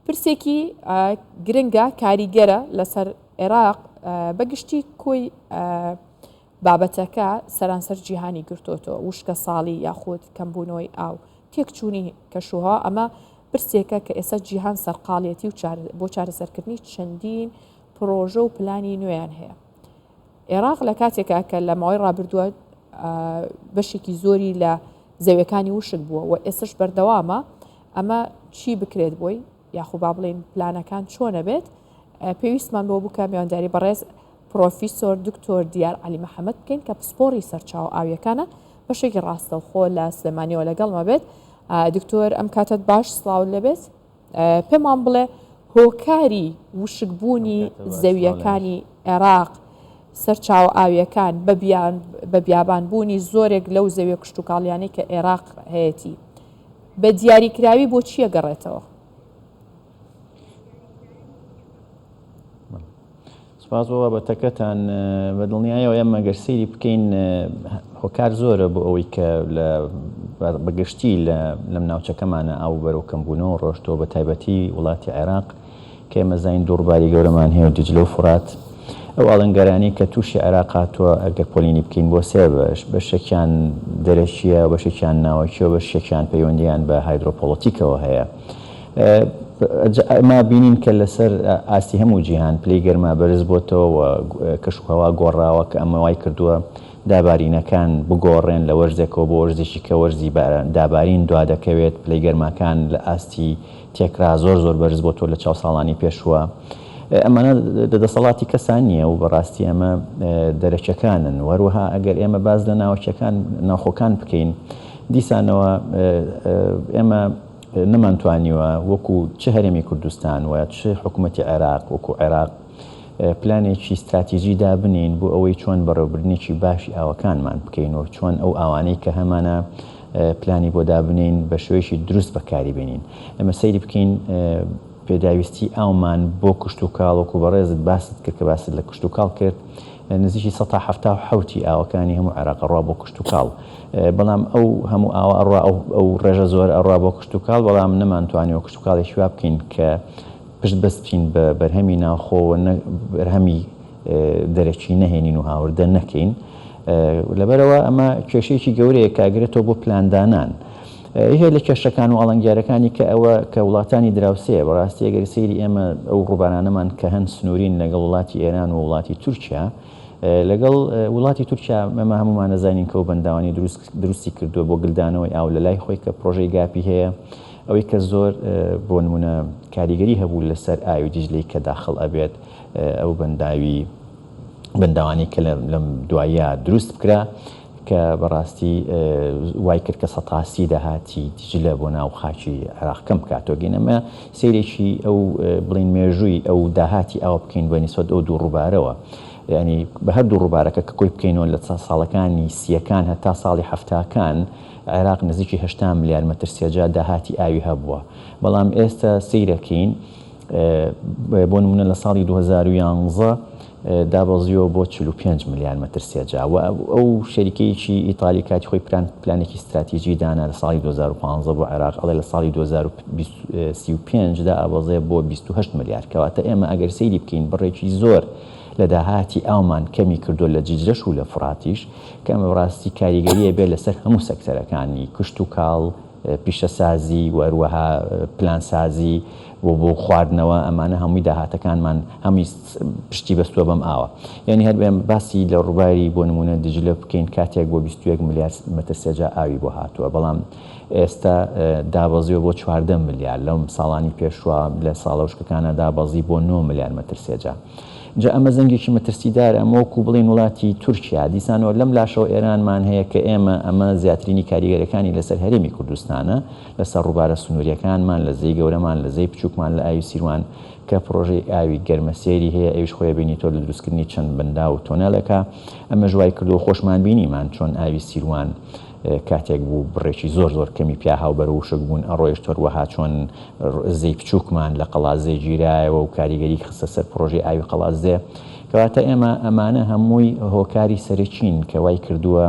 پرسێکی گرنگە کاریگەرە لەسەر عێراق بەگشتی کۆی بابەتەکە سەرانسەر جیهانی گرتۆتەوە وشکە ساڵی یاخود کەمبوونەوەی ئاو تێکچوونی کەشوهەوا ئەمە پرسێکە کە ئێستا جیهان سەرقاڵیەتی و بۆ چارەسەرکردنی چەندین پرۆژە و پلانی نوێیان هەیە. عێراق لە کاتێکا کە لە ماوەی ڕابردووە بەشێکی زۆری لە زەویەکانی وشک بووە و ئێستش بەردەوامە ئەمە چی بکرێت بۆی یاخو با بڵین پلانەکان چۆنە بێت پێویستمان بۆ بوو کە میوانداری بەڕێز پرۆفیسۆر دکتۆر دیار علی محەممەد بکەین کە پسپۆڕی سەرچاوە ئاویەکانە بەشێکی ڕاستەوخۆ لە سلێمانیەوە لەگەڵمە بێت دکتۆر ئەم کاتت باش سڵاو لەبێت پێمان بڵێ هۆکاری وشکبوونی زەوییەکانی عێراق، سەرچاوە ئاوییەکان، بە بیابانبوونی زۆرێک لەو زەویە کشتوکاڵییانەی کە عێراق هەیەتی، بە دیاریکراوی بۆ چی ئەگەڕێتەوە؟ سوپاس بۆ بابەتەکەتان. بە دڵنیایەوە ئێمە گەر سەیری بکەین هۆکار زۆرە بۆ ئەوەی کە لە بە گشتی لە لەم ناوچەکەمانە ئاو بەرەو کەمبوونەوە ڕۆشتەوە بە تایبەتی وڵاتی عێراق کە ئێمە زانین دوو ڕووباری گەورەمان هەیە و دیجلە و فورات ئەو ئاڵنگەرانەی کە تووشی عێراق هاتووە ئەگەر پۆلینی بکەین بۆ سێ بەش بەشێکیان دەرەکییە بەشێکیان ناوەکیە و بەشێکیان پەیوەندییان بە هایدرۆپۆڵەتیکەوە هەیە. ئێمە بینین کە لەسەر ئاستی هەموو جیهان پلەی گەرما بەرز بۆتەوە و کەشوهەوا گۆڕاوە کە ئەمە وای کردووە دابارینەکان بگۆڕێن لە وەرزێکەوە بۆ وەرزێکی کە وەرزی دابارین دوا دەکەوێت پلەی گەرماکان لە ئاستی تێکرا زۆر زۆر بەرز بۆتەوە لە چاو ساڵانی پێشووە ئەمانە لە دەسەڵاتی کەسان نییە و بەڕاستی ئەمە دەرەکیەکانن و هەروەها ئەگەر ئێمە باز لە ناوەکیەکان ناوخۆکان بکەین دیسانەوە ئێمە نەمانتوانیوە وەکو چ هەرێمی کوردستان و چ حکومەتی عێراق وەکو عێراق پلانێکی ستراتیجی دابنێین بۆ ئەوەی چۆن بەڕێوەبردنێکی باشی ئاوەکانمان بکەین و چۆن ئەو ئاوانەی کە هەمانە پلانی بۆ دابنێین بە شێوەیەکی دروست بەکاری بێنین. ئێمە سەیری بکەین پێداویستی ئاومان بۆ کشتوکاڵ وەکو بەڕێزت باست کرد کە باست لە کشتوکاڵ کرد نزیکی 75% ی ئاوەکانی هەموو عێراق ئەڕوا بۆ کشتوکاڵ بەڵام ئەو هەموو ئاوە ئەڕوا ئەو ڕێژە زۆر ئەڕوا بۆ کشتوکاڵ بەڵام نەمانتوانیوە کشتوکاڵێکی وا بکەین کە پشت بەستین بە بەرهەمی ناوخۆ و بەرهەمی دەرەکی نەهێنین و هاوردە نەکەین لەبەرەوە ئەمە کێشەیەکی گەورەیە کە ئەگرێتەوە بۆ پلاندانان یەکێک لە کێشەکان و ئاڵنگیارەکانی کە ئەوە کە وڵاتانی دراوسێ بەڕاستی ئەگەر سەیری ئێمە ئەو ڕووبارانەمان کە هەن سنوورین لەگەڵ وڵاتی ئێران و وڵاتی تورکیا لەگەڵ وڵاتی تورکیا ئێمە هەموومان ئەزانین کە ئەو بەنداوانەی دروست دروستی کردووە بۆ گلدانەوەی ئاو لە لای خۆی کە پرۆژەی گاپی هەیە ئەوەی کە زۆر بۆ نمونە کاریگەری هەبوو لەسەر ئاوی دیجلەی کە داخڵ ئەبێت ئەو بەنداوی بەنداوانەی کە لەم دواییە دروست بکرا کە بەڕاستی وای کرد کە سەتاسی داهاتی دیجلە بۆ ناو خاکی عێراق کەم بکاتەوە گەین ئەمە سەیرێکی ئەو بڵین مێژووی ئەو داهاتی ئاو بکەین بە نیسبەت ئەو دوو ڕووبارەوە ینی بە هەردوو ڕووبارەکە کە کۆی بکەینەوە لە ساڵەکانی سیەکان هەتا ساڵی حەفتاکان عێراق نزیکی هەشتا ملیار مەتر سێجا داهاتی ئاوی هەبووە بەڵام ئێستا سەیرەکەین بۆ نمونە لە ساڵی 2011 دابەزیوە بۆ 45 ملیار مەتر سێجا و ئەو شەریکەیەکی ئیتالی کاتی خۆی پلان پلانێکی ستراتیژی دانا لە ساڵی 2015 بۆ عێراق ئەڵێ لە ساڵی 2035 دا ئابەزێ بۆ 28 ملیار کەواتە ئێمە ئەگەر سەیری بکەین بڕێکی زۆر لە داهاتی ئاومان کەمی کردووە لە جیجلەش و لە فوراتیش کە ئەمە بەڕاستی کاریگەریە بێت لەسەر هەموو سەکتەرەکانی کشتوکاڵ پیشەسازی و هەروەها پلانسازی و بۆ خواردنەوە ئەمانە هەمووی داهاتەکانمان هەمووی پشتی بەستووە بەم ئاوە یعنی هەر بێم باسی لە ڕووباری بۆ نمونە دجلە بکەین کاتێک بۆ 21 ملیار مەتر سێجا ئاوی بۆ هاتووە بەڵام ئێستا دابەزیوە بۆ 14 ملیار لەم ساڵانی پێشوە لە ساڵە وشکەکانە دابەزی بۆ 9 ملیار مەتر سێجا جا ئەمە زەنگێکی مەترسیدارە، ئەمە وەکو بڵێین وڵاتی تورکیا، دیسانەوە لەم لاشەوە ئێرانمان هەیە کە ئێمە ئەمە زیاترینی کاریگەریەکانی لەسەر هەرێمی کوردستانە، لەسەر ڕووبارە سنووریەکانمان، لە زێی گەورەمان، لە زێی بچووکمان، لە ئاوی سیروان کە پڕۆژەی ئاوی گەرمەسێری هەیە، ئەویش خۆی ئەبینیتەوە لە دروستکردنی چەند بەنداو و تۆنێلێکا، ئەمەش وای کردووە خۆشمان بینیمان چۆن ئاوی سیروان کاتێک بوو بڕێکی زۆر زۆر کەمی پیا هاو بەرەو وشک بوون ئەڕۆیشت هەروەها چۆن زێی بچووکمان لە قەڵادزێ گیرایەوە و کاریگەری خستە سەر پڕۆژەی ئاوی قەڵادزێ کەواتە ئێمە ئەمانە هەمووی هۆکاری سەرەکین کە وای کردووە.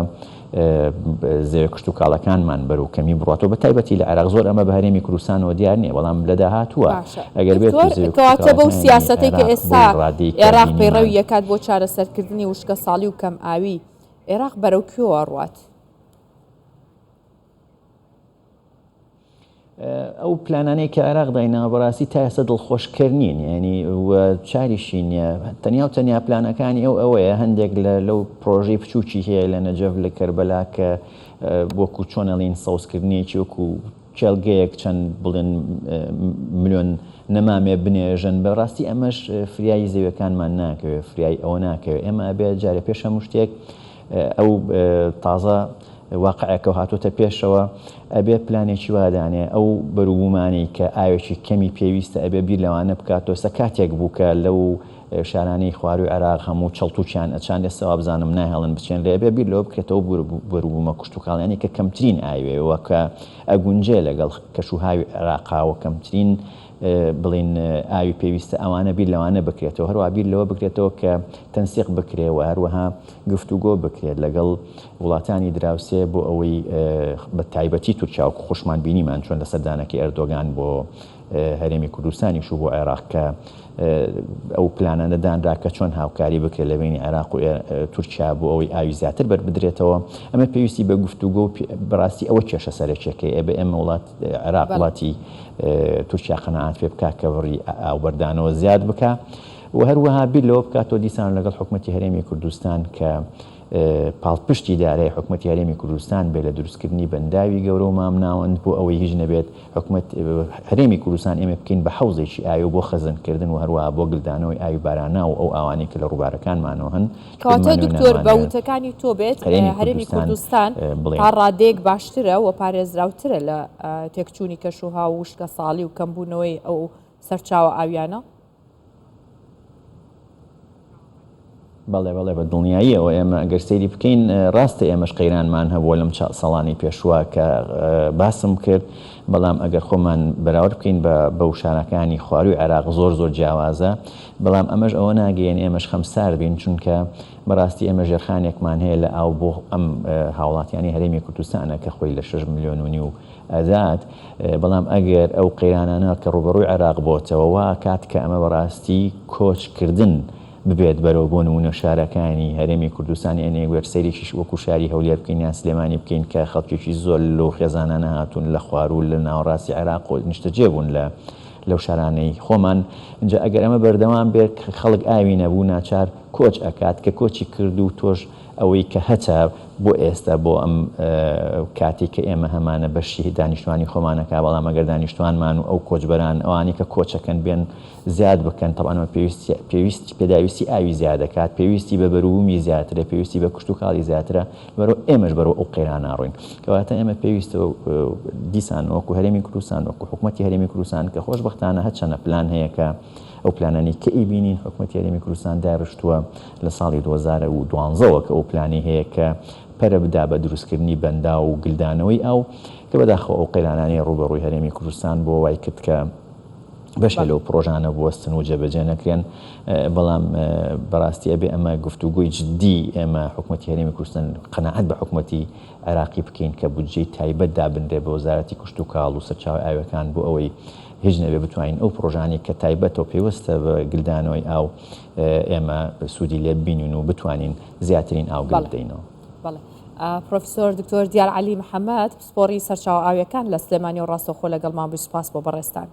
زەویە کشتوکاڵەکانمان بەرەو کەمی بڕاتەوە بە تایبەتی لە عێراق زۆر ئەمە بە هەرێمی کوردستانەوە دیار نییە بەڵام لە داهاتووە باشە ئەگەر بێت و دکتۆر زەویە کەواتە بەو کشتوکاڵەکانی سیاسەتەی کە عێراق بەو ئێستا ڕادەی کە عێراق بینیمان پەیڕەوی ئەکات بۆ چارەسەرکردنی وشکەساڵی و کەمئاوی عێراق بەرەو کوێوە ئەڕوات؟ ئەو پلانانەی کە عێراق دایناوە بەڕاستی تا ئێستا دڵخۆشکەر نین یعنی و چاریشی نییە تەنیا و تەنیا پلانەکانی ئەو ئەوەیە هەندێک لە لەو پرۆژەی بچووکی هەیە لە نەجەف لە کەربەلا کە وەکو چۆن ئەڵین سەوزکردنێکی وەکو کێڵگەیەک چەند بڵێن ملیۆن نەمامێ بنێژن بەڕاستی ئەمەش فریایی زەویەکانمان ناکەوێت فریای ئەوە ناکەوێت ئێمە ئەبێ جارێ پێش هەموو شتێک ئەو تازە واقعێکە و هاتۆتە پێشەوە ئەبێ پلانێکی وا دانێ ئەو بەروبوومانەی کە ئاوێکی کەمی پێویستە ئەبێ بیر لەوانە بکاتەوە سە کاتێک بوو کە لەو شارانەی خواروی عێراق هەموو چەڵتوکیان ئەچاند ئێستا وابزانم ناهێڵن بچێنرێ ئەبێ بیر لەوە بکرێتەوە بەروبوومە کشتوکاڵیانەی کە کەمترین ئاوێ و کە ئەگونجێ لەگەڵ کەشوهاوی عێراقا و کەمترین بڵێین ئاوی پێویستە ئەوانە بیر لەوانە بکرێتەوە هەروەها بیر لەوە بکرێتەوە کە تەنسیق بکرێ و هەروەها گفتوگۆ بکرێت لەگەڵ وڵاتانی دراوسێ بۆ ئەوەی بە تایبەتی تورکیا وەکو خۆشمان بینیمان چۆن لە سەردانەکەی ئەردۆگان بۆ هەرێمی کوردستانیش و بۆ عێراق کە ئەو پلانانە دانرا کە چۆن هاوکاری بکرێت لە بینی عێراق و تورکیا بۆ ئەوەی ئاوی زیاتر بەربدرێتەوە ئەمە پێویستی بە گفتوگۆ بەڕاستی ئەوە کێشە سەرەکیەکەی ئەبێ ئێمە وڵات عێراق وڵاتی تورکیا قەناعەت پێ بکا کە بڕی ئاوبەردانەوە زیاد بکا و هەروەها بیر لەوە بکاتەوە دیسان لەگەڵ حکومەتی هەرێمی کوردستان کە پاڵپشتی دارای حکومەتی هەرێمی کوردستان بێ لە دروستکردنی بەنداوی گەورە و مامناوەند بۆ ئەوەی هیچ نەبێت حکومەت هەرێمی کوردستان ئێمە بکەین بە حەوزێکی ئاوی و بۆ خەزنکردن و هەروەها بۆ گلدانەوەی ئاوی باراناو و ئەو ئاوانەی کە لە ڕووبارەکانمانەوە هەن کەواتە بمانەوێ دکتۆر بە نامانەوێ وتەکانی تۆ بێت هەرێمی هەرێمی کوردستان کوردستان بڵێین. تا ڕادەیەک باشترە و پارێزراوترە لە تێکچوونی کەشوهاو و وشکەساڵی و کەمبوونەوەی ئەو سەرچاوە ئاویانە؟ بەڵێ بەڵێ بە دڵنیاییەوە ئێمە ئەگەر سەیری بکەین ڕاستە ئێمەش قەیرانمان هەبووە لەم چا ساڵانی پێشووە کە باسم کرد بەڵام ئەگەر خۆمان بەراورد بکەین بە بەو شارەکانی خوارووی عێراق زۆر زۆر جیاوازە بەڵام ئەمەش ئەوە ناگەیەنێ ئێمەش خەمسارد بین چونکە بەڕاستی ئێمە ژێرخانێکمان هەیە لە ئاو بۆ ئەم هاوڵاتیانی هەرێمی کوردستانە کە خۆی لە 6 ملیۆن و نیو ئەدات بەڵام ئەگەر ئەو قەیرانانە کە ڕووبەڕووی عێراق بۆتەوە وا ئەکات کە ئەمە بەڕاستی کۆچکردن ببێت بەرەو بۆ نموونە شارەکانی هەرێمی کوردستان یانی ئەگەر سەیرێکیش وەکو شاری هەولێر بکەین یان سلێمانی بکەین کە خەڵکێکی زۆر لەو خێزانانە هاتوون لە خواروو لە ناوەڕاستی عێراق و نیشتەجێ بوون لە لەو شارانەی خۆمان ئینجا ئەگەر ئەمە بەردەوام بێت خەڵک ئاوی نەبوو ناچار کۆچ ئەکات کە کۆچی کرد و تۆش ئەوەی کە هەتە بۆ ئێستا بۆ ئەم کاتەی کە ئێمە هەمانە بەشی دانیشتوانی خۆمانەکە بەڵام ئەگەر دانیشتوانمان و ئەو کۆچبەران ئەوانەی کە کۆچەکەن بێن زیاد بکەن تەبعەن ئەمە پێویستی پێویست پێداویستی ئاوی زیاد دەکات پێویستی بە بەروبوومی زیاترە پێویستی بە کشتوکاڵی زیاترە بەرەو ئێمەش بەرەو ئەو قەیرانە ڕۆین کەواتە ئێمە پێویستە دیسان وەکو هەرێمی کوردستان وەکو حکومەتی هەرێمی کوردستان کە خۆشبەختانە هەرچەنە پلان هەیە کە ئەو پلانانەی کە ئەیبینین حکومەتی هەرێمی کوردستان دایڕشتووە لە ساڵی 2012 وە کە ئەو پلانەی هەیە کە پەرە بدا بە دروستکردنی بەنداو و گلدانەوەی ئاو کە بەداخەوە ئەو قەیرانانەی ڕووبەڕووی هەرێمی کوردستان بووە وای کرد کە بەشێ لەو پڕۆژانە بوەستن و جێبەجێ نەکرێن، بەڵام بەڕاستی ئەبێ ئەمە گفتوگۆی جدی ئێمە حکومەتی هەرێمی کوردستان قەناعەت بە حکومەتی عێراقی بکەین کە بودجەی تایبەت دابنرێ بە وەزارەتی کشتوکاڵ و سەرچاوە ئاویەکان بۆ ئەوەی هیچ نەبێ بتوانین ئەو پڕۆژانەی کە تایبەتە و پەیوەستە بە گلدانەوەی ئاو ئێمە سوودی لێ ببینین و بتوانین زیاترین ئاو گل بدەینەوە. بەڵێ پرۆفیسۆر دکتۆر دیار عەلی محەمەد پسپۆڕی سەرچاوە ئاویەکان لە سلێمانیەوە ڕاستەوخۆ لەگەڵمان بووی سوپاس بۆ بەڕێزتان.